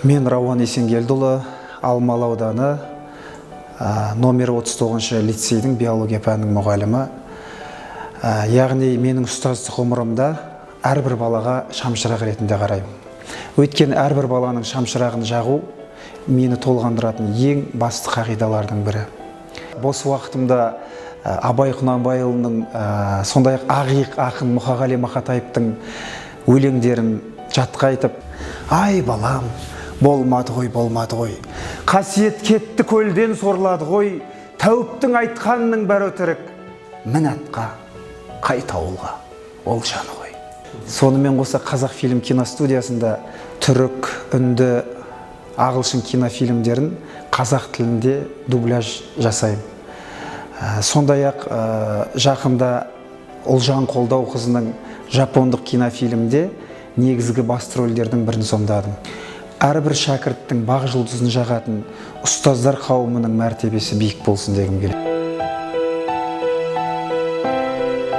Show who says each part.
Speaker 1: Мен Рауан Есенгелдіұлы, Алмалы ауданы номер 39 лицейдің биология пәнінің мұғалімі. Яғни менің ұстаздық ғұмырымда әрбір балаға шамшырақ ретінде қараймын. Өйткені әрбір баланың шамшырағын жағу мені толғандыратын ең басты қағидалардың бірі. Бос уақытымда Абай Құнанбайұлының, сондай-ақ ақиық ақын Мұқағали Мақатаевтың өлеңдерін жатқа айтып, ай балам, болмады ғой, болмады ғой, қасиет кетті, көлден сорлады ғой, тәуіптің айтқанының бәрі өтірік, мін атқа, қайт ауылға, ол жаны ғой. Сонымен қоса Қазақфильм киностудиясында түрік, үнді, ағылшын кинофильмдерін қазақ тілінде дубляж жасаймын. Сондай-ақ жақында Ұлжан Қолдауқызының жапондық кинофильмде негізгі басты рөлдердің бірін сомдадым. Әрбір шәкірттің бақ жұлдызын жағатын ұстаздар қауымының мәртебесі биік болсын дегім келеді.